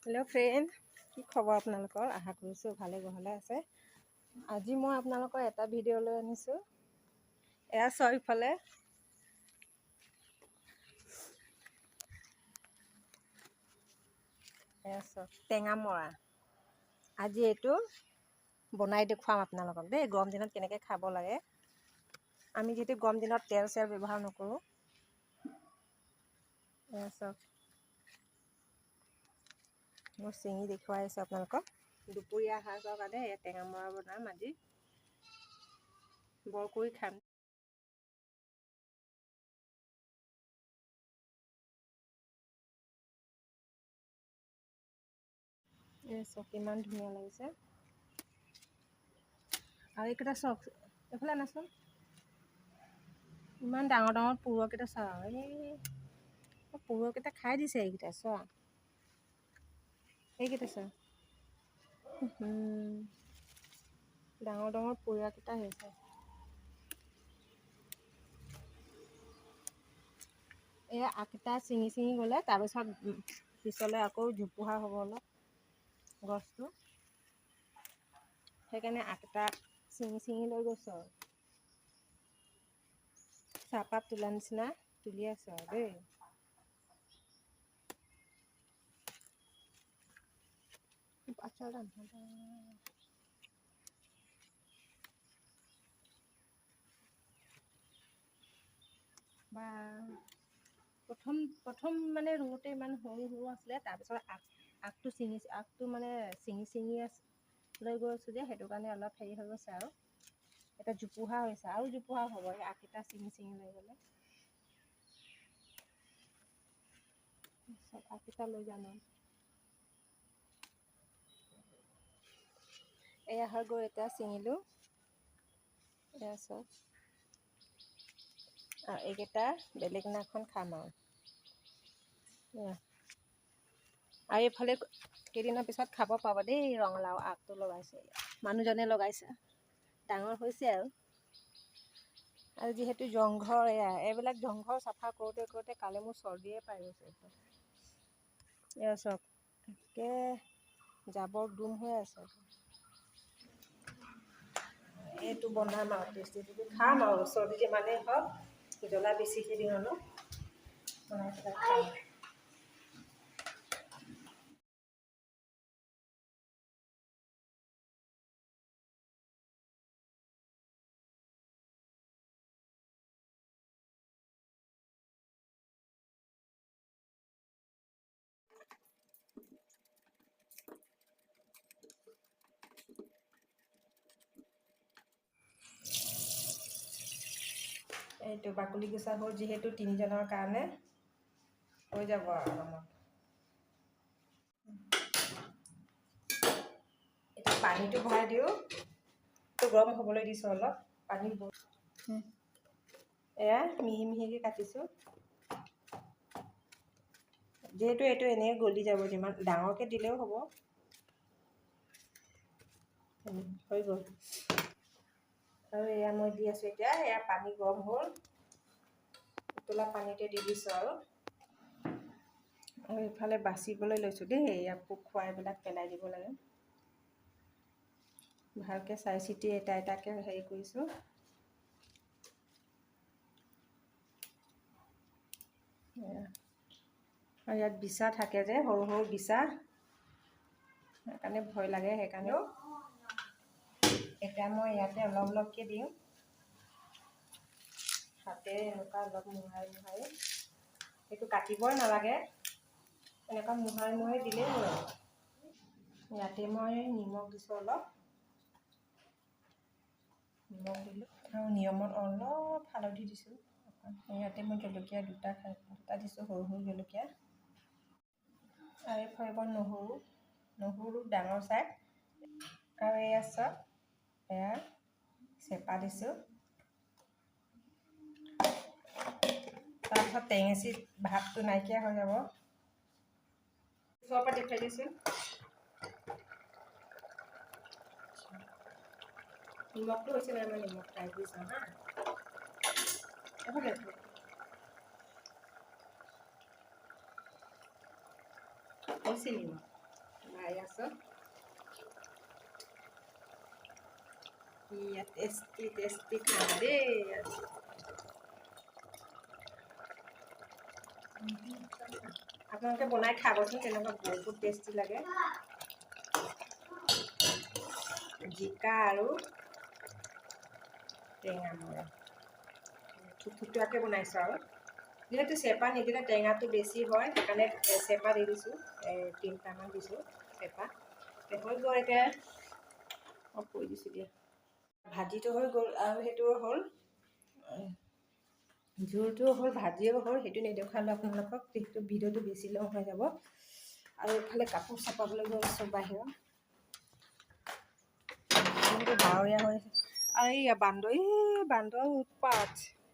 Hello' friend, কি খবৰ আপোনালোকৰ? আশা কৰিছোঁ ভালে কুশলে আছে। আজি মই আপোনালোকৰ এটা ভিডিঅ' লৈ আনিছোঁ। এয়া চাওক ইফালে, এয়া চাওক টেঙামৰা। আজি এইটো বনাই দেখুৱাম আপোনালোকক দেই, গৰম দিনত কেনেকৈ খাব লাগে। আমি যিহেতু গৰম দিনত তেল চেল ব্যৱহাৰ নকৰোঁ। এয়া চাওক, মই চিঙি দেখুৱাই আছোঁ আপোনালোকক। দুপৰীয়া সাজৰ কাৰণে এয়া টেঙামৰা বনাম আজি, বৰ কৰি খাম। এই চাওক কিমান ধুনীয়া লাগিছে। আৰু এইকেইটা চাওক, এইফালে আনাচোন, ইমান ডাঙৰ ডাঙৰ পৰুৱাকেইটা চাওক। এই পৰুৱাকেইটা খাই দিছে এইকেইটা, চোৱা এইকেইটা চোৱা, ডাঙৰ ডাঙৰ পৰুৱাকেইটা হৈছে। এয়া আগকেইটা ছিঙি ছিঙি গ'লে তাৰপিছত পিছলৈ আকৌ জোপোহা হ'ব অলপ গছটো, সেইকাৰণে আগকেইটা ছিঙি ছিঙি লৈ গৈছোঁ আৰু চাহপাত তোলা নিচিনা তুলি আছোঁ আৰু দেই। বা প্ৰথম প্ৰথম মানে ৰুওঁতে ইমান সৰু সৰু আছিলে, তাৰপিছত আগটো ছিঙি, আগটো মানে ছিঙি ছিঙি লৈ গৈছোঁ যে, সেইটো কাৰণে অলপ হেৰি হৈ গৈছে আৰু এটা জোপোহা হৈছে, আৰু জোপোহা হ'ব এই আগকেইটা ছিঙি ছিঙি লৈ গ'লে। চব আগকেইটা লৈ যাম আৰু। এয়া হৈ গ'ল, এতিয়া ছিঙিলোঁ। এয়া চব আৰু এইকেইটা বেলেগ দিনাখন খাম আৰু। আৰু এইফালে কেইদিনৰ পিছত খাব পাব দেই। ৰঙালাও আগটো লগাইছে, মানুহজনে লগাইছে, ডাঙৰ হৈছে আৰু। আৰু যিহেতু জংঘল, এয়া এইবিলাক জংঘল চাফা কৰোঁতে কৰোঁতে কালি মোৰ চৰ্দিয়ে পাই গৈছে। এয়া চাওক, একে জাবৰ দুম হৈ আছে। এইটো বনাম আৰু টেষ্টি খাম আৰু, চৰ্দি যিমানেই হওক জ্বলা বেছিকৈ দিওঁ অলপ, বনাই পেলাই খাম। এইটো বাকলি গুচা হ'ল, যিহেতু তিনিজনৰ কাৰণে হৈ যাব আৰু আৰামত। এতিয়া পানীটো ভৰাই দিওঁ, গৰম হ'বলৈ দিছোঁ অলপ পানী। এয়া মিহি মিহিকৈ কাটিছোঁ, যিহেতু এইটো এনেই গলি যাব, যিমান ডাঙৰকৈ দিলেও হ'ব। হৈ গ'ল। আৰু এয়া মই দি আছোঁ এতিয়া। এয়া পানী গৰম হ'ল, উতলা পানীতে দি দিছোঁ আৰু। আৰু ইফালে বাচিবলৈ লৈছোঁ দেই। এয়া পোক খোৱা এইবিলাক পেলাই দিব লাগে, ভালকৈ চাই চিতি এটা এটাকৈ হেৰি কৰিছোঁ। আৰু ইয়াত বিচা থাকে যে, সৰু সৰু বিচা, সেইকাৰণে ভয় লাগে। সেইকাৰণেও এতিয়া মই ইয়াতে অলপ অলপকৈ দিওঁ হাতেৰে, এনেকুৱা অলপ মোহাৰি মোহাৰি। সেইটো কাটিবই নালাগে, এনেকুৱা মোহাৰি মোহাৰি দিলেই হ'ল। ইয়াতে মই নিমখ দিছোঁ, অলপ নিমখ দিলোঁ আৰু নিয়মত অলপ হালধি দিছোঁ। ইয়াতে মই জলকীয়া দুটা দিছোঁ, সৰু সৰু জলকীয়া। আৰু এইফালে নহৰু, নহৰু ডাঙৰ চাইজ। আৰু এয়া চাওক, এয়া চেপা দিছোঁ। তাৰপিছত টেঙেচি ভাতটো নাইকিয়া হৈ যাব। ওচৰৰ পৰা দেখুৱাই দিছোঁ। নিমখটো হৈছে নাই, মই নিমখ খাই দি চাওঁ হা। হৈছে নিমখ। এয়া চাওক, ইয়া টেষ্টি টেষ্টি খানা দেই আজি। আপোনালোকে বনাই খাবচোন, তেনেকুৱা বহুত টেষ্টি লাগে। জিকা আৰু টেঙা মৰা থুপথুপীয়াকৈ বনাইছোঁ। আৰু যিহেতু চেপা নিদিলে টেঙাটো বেছি হয়, সেইকাৰণে চেপা দি দিছোঁ, তিনিটামান দিছোঁ চেপা। হৈ গ'ল, এতিয়া অফ কৰি দিছোঁ দিয়া। ভাজিটো হৈ গ'ল আৰু সেইটো হ'ল, জোলটোও হ'ল, ভাজিও হ'ল। সেইটো নেদেখুৱালোঁ আপোনালোকক, যিহেতু ভিডিঅ'টো বেছি লং হৈ যাব। আৰু এইফালে কাপোৰ চপাবলৈ গৈছোঁ বাহিৰত। দিনটো ডাৱৰীয়া হৈ আছে। আৰু এইয়া বান্দৰ, এই বান্দৰৰ উৎপাত,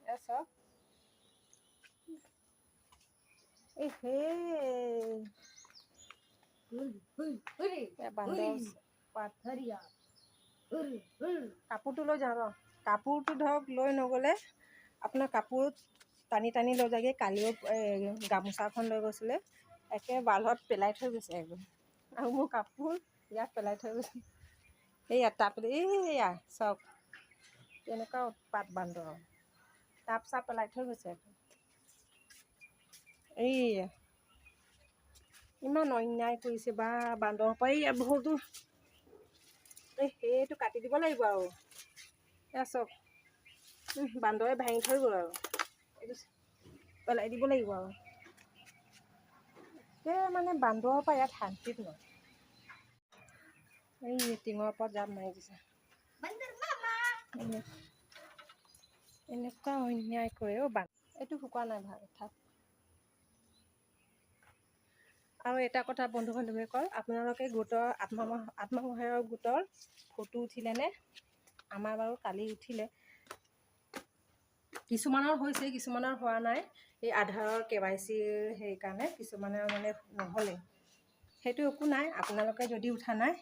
এয়া চাওক। এই সেই বান্দৰ উৎপাত। কাপোৰটো লৈ যাওঁ ৰ। কাপোৰটো ধৰক লৈ নগ'লে আপোনাৰ কাপোৰ টানি টানি লৈ যায়গৈ। কালিও গামোচাখন লৈ গৈছিলে, একে বালত পেলাই থৈ গৈছে একদম। আৰু মোৰ কাপোৰ ইয়াত পেলাই থৈ গৈছে। এইয়া তাপ, এইয়া চাওক, কেনেকুৱা উৎপাত বান্দৰৰ। টাব চাপ পেলাই থৈ গৈছে একদম। এইয়া ইমান অন্যায় কৰিছে বা বান্দৰৰ পৰা। এইয়া বহুতো, এই সেইটো কাটি দিব লাগিব আৰু। এয়া চাওক, বান্দৰে ভাঙি থৈ গ'ল আৰু এইটো পেলাই দিব লাগিব আৰু। একে মানে বান্দৰৰ পৰা ইয়াত শান্তিত নহয়। এই টিঙৰ ওপৰত জাপ মাৰি দিছে। এনেকুৱা অন্যায় কৰে অ' বান্দৰ। এইটো শুকোৱা নাই, ভাল থাক। আৰু এটা কথা বন্ধু বান্ধৱীসকল, আপোনালোকে গোটৰ আত্মসহায়ক গোটৰ ফটো উঠিলেনে? আমাৰ বাৰু কালি উঠিলে। কিছুমানৰ হৈছে, কিছুমানৰ হোৱা নাই। এই আধাৰৰ কেৱাইচিৰ সেইকাৰণে কিছুমানৰ মানে নহ'লে। সেইটো একো নাই। আপোনালোকে যদি উঠা নাই,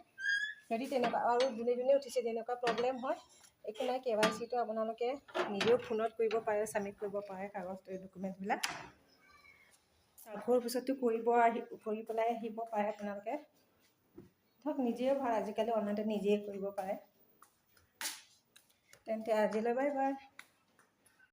যদি তেনেকুৱা আৰু যোনে যোনে উঠিছে তেনেকুৱা প্ৰব্লেম হয়, একো নাই। কেৱাইচিটো আপোনালোকে নিজেও ফোনত কৰিব পাৰে, ছাবমিট কৰিব পাৰে কাগজ ডকুমেণ্টছবিলাক। হোৱাৰ পিছতো কৰিব আহি কৰি পেলাই আহিব পাৰে আপোনালোকে। ধৰক নিজেও ভাল, আজিকালি অনলাইনতে নিজেই কৰিব পাৰে। তেন্তে আজিলৈ বাই বাই।